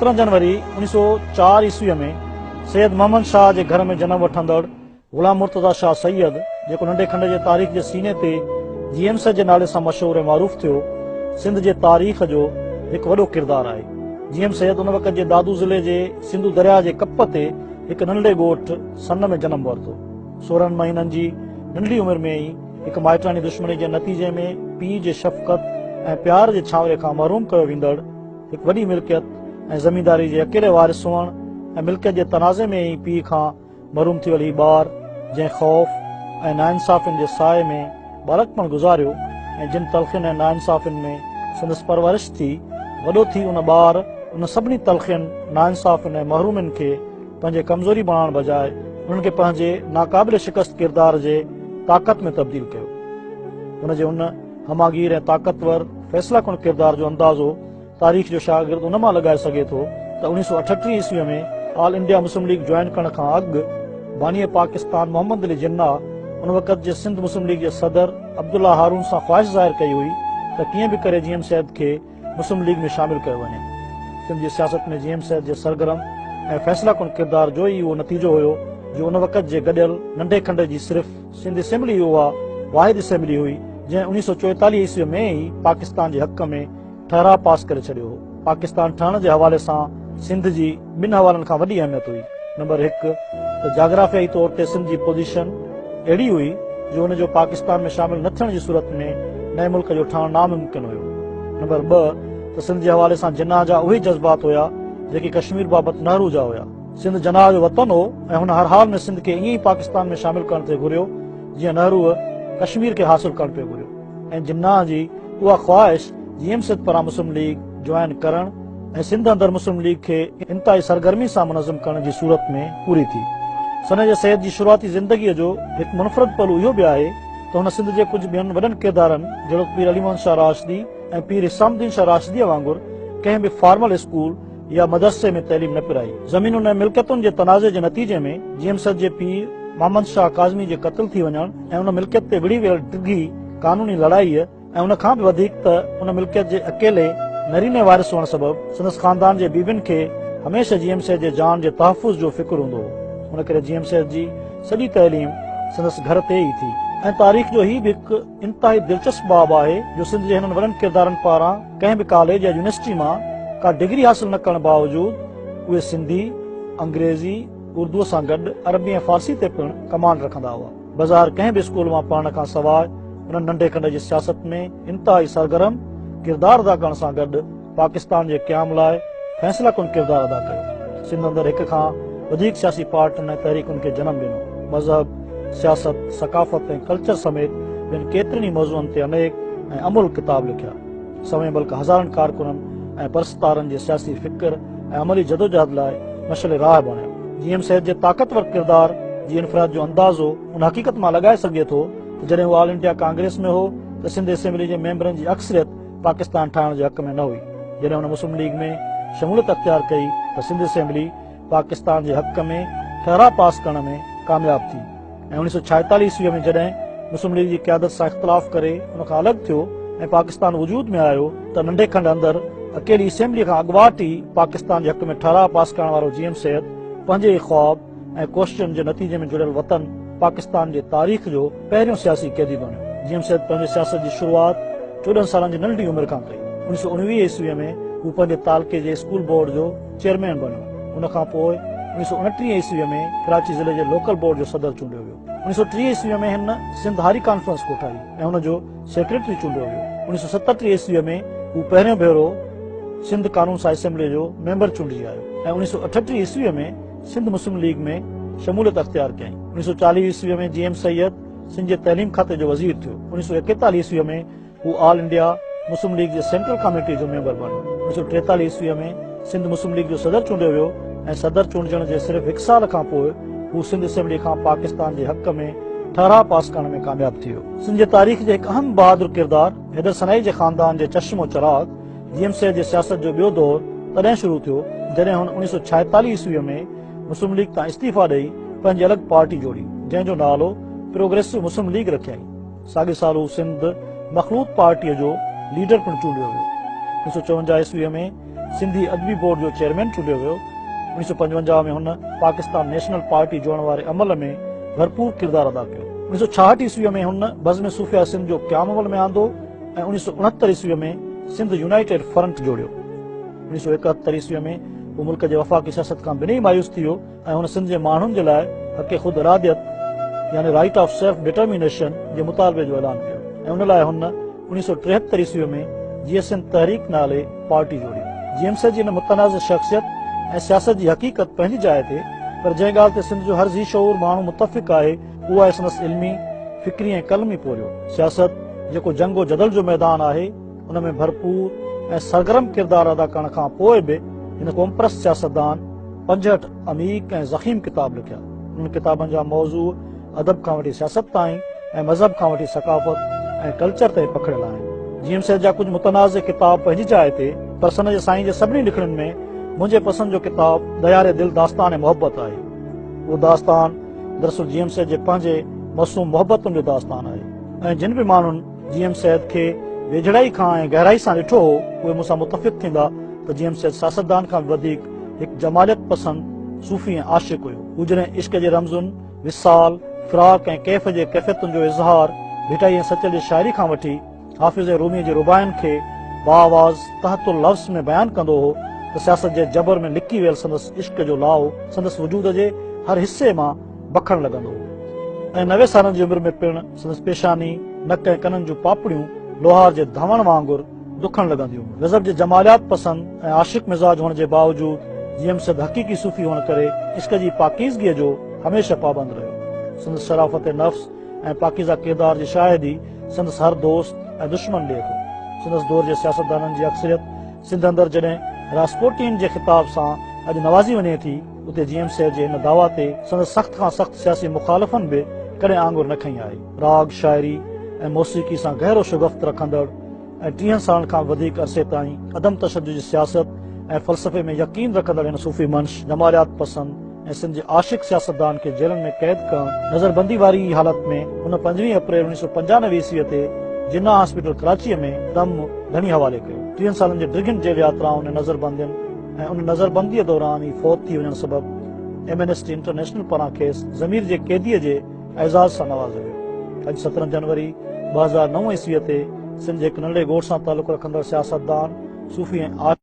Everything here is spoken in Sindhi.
17 جنوري 1904 عيسويء ۾ سيد محمد شاهه جي گهر ۾ جنم وٺندڙ غلام مرتضيٰ شاهه سيد، جيڪو ننڍي کنڊ جي تاريخ جي سيني تي جي ايم سيد جي نالي سان مشهور ۽ معروف ٿيو، سنڌ جي تاريخ جو هڪ وڏو ڪردار آهي. جي ايم سيد ان وقت جي دادو ضلعي جي سنڌو درياهه جي ڪپ تي هڪ ننڍڙي ڳوٺ سن ۾ جنم ورتو. 16 مهينن جي ننڍڙي عمر ۾ ئي هڪ مائٽاڻي دشمني جي نتيجي ۾ پيء جي شفقت ۽ پيار جي ڇانوري کان محروم ڪيو ويندڙ هڪ وڏي ملڪيت ۽ زمينداري جي اڪيلي وارث هئڻ ۽ ملڪيت جي تنازعي ۾ ئي پيء کان محروم ٿي ويل هي ٻار جنهن خوف ۽ ناانصافين جي سائي ۾ ٻالڪپڻ گذاريو ۽ جن تلخين ۽ ناانصافين ۾ سندس پرورش ٿي، وڏو ٿي ان ٻار انهن سڀني تلخين، ناانصافين ۽ محرومين کي پنهنجي ڪمزوري بڻائڻ بجاء انهن کي پنهنجي ناقابل شڪست ڪردار جي طاقت ۾ تبديل ڪيو. هن جي ان هماگير ۽ طاقتور فيصله ڪن ڪردار جو اندازو تاريخ جو شاگرد ان مان لڳائي سگهي ٿو ته 1938 عيسويء ۾ آل انڊيا مسلم ليگ جوائن ڪرڻ کان اڳ بانيء پاڪستان محمد علي جناح ان وقت جي سنڌ مسلم ليگ جي صدر عبدالله هارون سان خواهش ظاهر ڪئي هئي ته ڪيئن به ڪري جي ايم سيد کي مسلم ليگ ۾ شامل ڪيو وڃي. سنڌ جي سياست ۾ جي ايم سيد جي سرگرم ۽ فيصله ڪن ڪردار جو ئي اهو نتيجو هيو جو ان وقت جي گڏيل ننڍي کنڊ جي صرف سنڌ اسيمبلي ئي اها واحد اسيمبلي هئي جنهن 1944 عيسوي ۾ ئي پاڪستان جي حق ۾ ٺهراء پاس ڪري ڇڏيو هو. پاڪستان ٺهڻ جي حوالي سان سنڌ جي ٻن حوالن کان وڏي اهميت هئي. نمبر هڪ ته جاگرافيائي طور تي سنڌ جي پوزيشن اهڙي هئي جو ان جو پاڪستان ۾ شامل نه ٿيڻ جي صورت ۾ نئين ملڪ جو ٺهڻ ناممڪن هيو. نمبر ٻه ته سنڌ جي حوالي سان جناح جا اهي جذبات هيا جيڪي ڪشمير بابت نهرو جا هيا. سنڌ جناح جو وطن هو ۽ هن هر حال ۾ سنڌ کي ائين ئي پاڪستان ۾ شامل ڪرڻ ٿي گهريو جيئن نهروء ڪشمير کي حاصل ڪرڻ پئي گهريو ۽ جناح جي اها خواهش جي ايم سيد پاران مسلم ليگ جوائن ڪرڻ ۽ سنڌ اندر مسلم ليگ کي انتهائي سرگرمي سان منظم ڪرڻ جي صورت ۾ پوري ٿي. سنه جي سيد جي شروعاتي زندگيء جو هڪ منفرد پهلو اهو به آهي ته هن سنڌ جي ڪجهه ٻين وڏن ڪردارن جهڙوڪ پير علي محمد شاهه راشدي ۽ پير حسام الدين شاهه راشديء وانگر ڪنهن به فارمل اسڪول يا مدرسي ۾ تعليم نه پرائي. زمينن ۽ ملڪيتن جي تنازعي جي نتيجي ۾ جي ايم سيد جي پيء محمد شاهه ڪاظمي جي قتل ٿي وڃڻ ۽ ان ملڪيت تي وڙهي ويل ڊگهي قانوني لڙائيء ۽ ان کان به وڌيڪ ته ان ملڪيت جي اڪيلي نريني وارث هئڻ سبب سندس خاندان جي بيبين کي هميشه جي ايم سيد جي جان جي تحفظ جو فڪر هوندو هو. ان ڪري جي ايم سيد جي سڄي تعليم سندس گهر تي ئي ٿي. ۽ تاريخ جو هي به هڪ انتهائي دلچسپ باب آهي جو سنڌ جي هنن وڏن ڪردارن پاران ڪنهن به ڪاليج يا يونيورسٽي مان ڪا ڊگري حاصل نه ڪرڻ باوجود اهي سنڌي، انگريزي، اردوء سان گڏ عربي ۽ فارسي تي پڻ ڪمانڊ رکندا هئا. بظاهر ڪنهن به اسڪول مان پڙهڻ کان سواء انهن ننڍي کنڊ جي سياست ۾ انتهائي سرگرم ڪردار ادا ڪرڻ سان گڏ پاڪستان جي قيام لاء فيصله ڪن ڪردار ادا ڪيو. سنڌ اندر هڪ کان وڌيڪ سياسي پارٽين ۽ تحريڪن کي جنم ڏنو. مذهب، سياست، ثقافت ۽ ڪلچر سميت ٻين ڪيترن ئي موضوعن تي انيڪ ۽ املهه ڪتاب لکيا. سوين بلڪ هزارن ڪارڪنن ۽ پرستارن جي سياسي فڪر ۽ عملي جدوجهد لاء مشعل راهه بڻيا. جي ايم سيد جي طاقتور ڪردار جي انفراد جو اندازو ان حقيقت مان لڳائي سگهجي ٿو ته جڏهن هو آل انڊيا ڪانگريس ۾ هو ته سنڌ اسيمبلي جي ميمبرن جي اڪثريت پاڪستان ٺاهڻ جي حق ۾ نه هئي. جڏهن هن مسلم ليگ ۾ شموليت اختيار ڪئي ته سنڌ اسيمبلي پاڪستان جي حق ۾ ٺهراء پاس ڪرڻ ۾ ڪامياب ٿي ۽ 1946 عيسويء ۾ جڏهن مسلم ليگ جي قيادت سان اختلاف ڪري ان کان الڳ ٿيو ۽ پاڪستان وجود ۾ آيو ته ننڍي کنڊ اندر اڪيلي اسيمبليء کان اڳواٽ ئي پاڪستان جي حق ۾ ٺهراء پاس ڪرڻ وارو جي ايم سيد پنهنجي ئي خواب ۽ ڪوششن جي نتيجي ۾ جڙيل وطن پاڪستان جي تاريخ جو پهريون سياسي قيدي بڻيو. جي ايم سيد پنهنجي سياست جي شروعات 14 سالن جي ننڍي عمر کان ڪئي. 1919 عيسويء ۾ هو پنهنجي تعلقي جي اسڪول بورڊ جو چيئرمين بڻيو. ان کان پوء 1929 عيسويء ۾ ڪراچي ضلعي جي لوڪل بورڊ جو صدر چونڊيو ويو. 1930 عيسويء ۾ هن سنڌ هاري ڪانفرنس ڪوٺائي ۽ ان جو سيڪريٽري چونڊيو ويو. 1937 عيسويء ۾ هو پهريون ڀيرو سنڌ قانون ساز اسيمبليء جو ميمبر چونڊجي آيو ۽ 1938 عيسويء ۾ سنڌ مسلم ليگ ۾ شموليت اختيار ڪيائين. 1940 عيسويء ۾ جي ايم سيد سنڌ جي تعليم کاتي جو وزير ٿيو. 1941 عيسويء ۾ هو آل انڊيا مسلم ليگ جي سينٽرل ڪاميٽيء جو ميمبر بڻيو. 1943 عيسويء ۾ سنڌ مسلم ليگ جو صدر چونڊيو ويو ۽ صدر چونڊجڻ جي صرف هڪ سال کان پوء هو سنڌ اسيمبليء کان پاڪستان جي حق ۾ ٺهراء پاس ڪرڻ ۾ ڪامياب ٿي ويو. سنڌ جي تاريخ جي هڪ اهم بهادر ڪردار حيدر سنائي جي خاندان جي چشم و چراغ جي ايم سيد جي سياست جو ٻيو دور تڏهن شروع ٿيو جڏهن هن 1946 عيسويء ۾ مسلم ليگ تان استعيفيٰ ڏئي پنهنجي الڳ پارٽي جوڙي جنهن جو نالو پروگريسو مسلم ليگ رکيائين. ساڳئي سال هو سنڌ مخلوط پارٽيء جو ليڊر پڻ چونڊيو ويو. 1954 عيسويء ۾ سنڌي ادبي بورڊ جو چيئرمين چونڊيو ويو. 1955 ۾ هن پاڪستان نيشنل پارٽي جوڙڻ واري عمل ۾ ڀرپور ڪردار ادا ڪيو. 1966 عيسويء ۾ هن بزم صوفياء سنڌ جو قيام عمل ۾ آندو ۽ 1969 عيسويء ۾ سنڌ يونائيٽيڊ فرنٽ جوڙيو. 1971 عيسويء ۾ هو ملڪ جي وفاقي سياست کان بنهه مايوس ٿي ويو ۽ هن سنڌ جي ماڻهن جي لاء حق خود اراديت يعني رائيٽ آف سيلف ڊٽرمينيشن جي مطالبي جو اعلان ڪيو ۽ ان لاء هن 1973 عيسويء ۾ جيئي سنڌ تحريڪ نالي پارٽي جوڙي. جي ايم سيد جي ان متنازع شخصيت ۽ سياست جي حقيقت پنهنجي جاء تي پر جنهن ڳالهه تي سنڌ جو هر ذي شعور ماڻهو متفق آهي اهو آهي سندس علمي، فڪري ۽ قلمي پورهيو. سياست جيڪو جنگ و جدل جو ميدان آهي ان ۾ ڀرپور ۽ سرگرم ڪردار ادا ڪرڻ کان پوء به هن قومپرست سياستدان 65 عميق ۽ ضخيم ڪتاب لکيا. انهن ڪتابن جا موضوع ادب کان وٺي سياست تائين ۽ مذهب کان وٺي ثقافت ۽ ڪلچر تائين پکڙيل آهن. جي ايم سيد جا ڪجهه متنازع ڪتاب پنهنجي جاء تي پر سن جي سائين جي سڀني لکڻين ۾ منهنجي پسند جو ڪتاب ديار دل داستان محبت آهي. اهو داستان دراصل جي ايم سيد جي پنهنجي معصوم محبتن جو داستان آهي ۽ جن به ماڻهن جي ايم سيد کي ويجهڙائي کان ۽ گهرائي سان ڏٺو هو اهي مون سان متفق ٿيندا ته جي ايم سيد سياستدان کان به وڌيڪ هڪ جماليت پسند صوفي ۽ عاشق هيو. هو جڏهن عشق جي رمزن، وصال، فراق ۽ ڪيف جي ڪيفيتن جو اظهار ڀٽائي ۽ سچل جي شاعري کان وٺي حافظ ۽ روميء جي رباعين کي باآواز تحت اللفظ ۾ بيان ڪندو هو ته سياست جي جبر ۾ لڪي ويل سندس عشق جو لاء سندس وجود جي هر حصي مان بکڻ لڳندو هو ۽ 90 سالن جي عمر ۾ پڻ سندس پيشاني، نڪ ۽ ڪنن جون پاپڙيون لوهار جي ڌوڻ وانگر دکڻ لڳنديون هيون. غضب جي جماليات پسند ۽ عاشق مزاج هئڻ جي باوجود جي ايم سيد حقيقي صوفي هئڻ ڪري عشق جي پاڪيزگيء جو هميشه پابند رهيو. سندس شرافت نفس ۽ پاڪيزه ڪردار جي شاهدي سندس هر دوست ۽ دشمن ڏئي ٿو. سندس دور جي سياستدانن جي اڪثريت سنڌ اندر جڏهن راسپوٽين جي خطاب سان اڄ نوازي وڃي ٿي، اتي جي ايم سيد جي هن دعويٰ تي سندس سخت کان سخت سياسي مخالفن به ڪڏهن آڱر نه کنئي آهي. راڳ، شاعري ۽ موسيقي سان گهرو شغفت رکندڙ ۽ ٽيهن سالن کان به وڌيڪ عرصي تائين عدم تشدد جي سياست ۽ فلسفي ۾ يقين رکندڙ هن صوفي منش، جماليات پسند ۽ سنڌ جي عاشق سياستدان کي جيلن ۾ قيد ڪرڻ، نظربندي واري ئي حالت ۾ هن 25 اپريل 1995 عيسويء تي جناح هاسپيٽل ڪراچيء ۾ دم ڌڻي حوالي ڪيو. ٽيهن سالن جي ڊگهين جيل ياترائن ۽ نظربندين ۽ ان نظربنديء دوران ئي فوت ٿي وڃڻ سبب ايمنسٽي انٽرنيشنل پاران کيس ضمير جي قيديء جي اعزاز سان نوازيو ويو. اڄ 17 جنوري 2009 عيسويء تي سنڌ جي هڪ ننڍڙي ڳوٺ سان تعلق رکندڙ سياستدان، صوفي ۽.